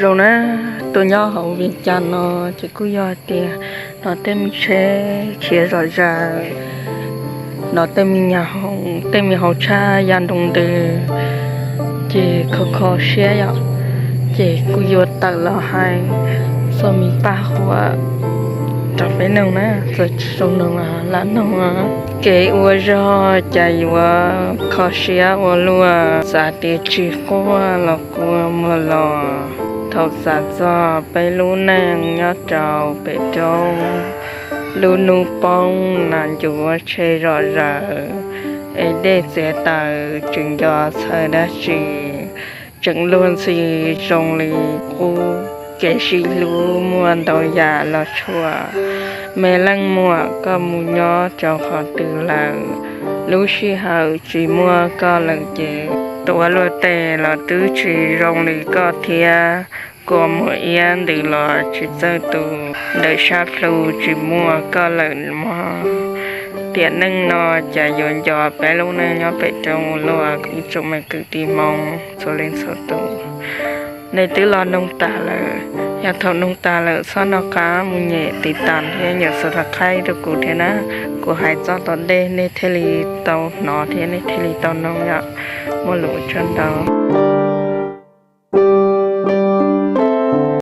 Zoo na, tuaj nyob hauv Vias Cas no ces kuj yog tias hnov tej me tsheb khiav zom zaws, hnov tej me nyuag hoos, tej me hauv tshaj ya nroo ntws, ces kho kho siab yom. Ces kuj yuav tawm los hais txog me paj huam rau peb noog na, txawm tsis zoo noog los lam noog. Kev ua zog cas yuav kho siab ua luaj, xav tias tsis quaj los kuj muaj los. Thaum xav txog peb lub neej nyob rau pem roob, lub hnub poob nas ncuav tshe zom zaws, es dej txiav taws tsis nco txhawj dab tsi, tseem luag ntxhi zoo li qub. Kev sib hlub muaj ntau yam los tshuam, me leej muam koj mus nyob rau qhov twg lawm? Lub sij hawm tsis muaj koj lawm ces tuav luag tes los twb tsis zoo li koj thiab. Kua muag iab ntws los tsis txawj tu, ntawm sab plhu tsis muaj koj lawm mog. Tiam neej no cas yuav nco peb lub neej nyob pem roob ua luaj. Ib tsoom me kwv tij Hmoob txhua leej txhua tus, nej twb los noog tas lawm, yog thaum noog tas lawm txhob nco qab mus nyem tiv tas thiab nyem subscribe rau kuv thiab na. Kuv hais txog tom ntej nej thiaj li tau hnov thiab nej thiaj li tau noog yom. Muaj lus ua tsaug ntau.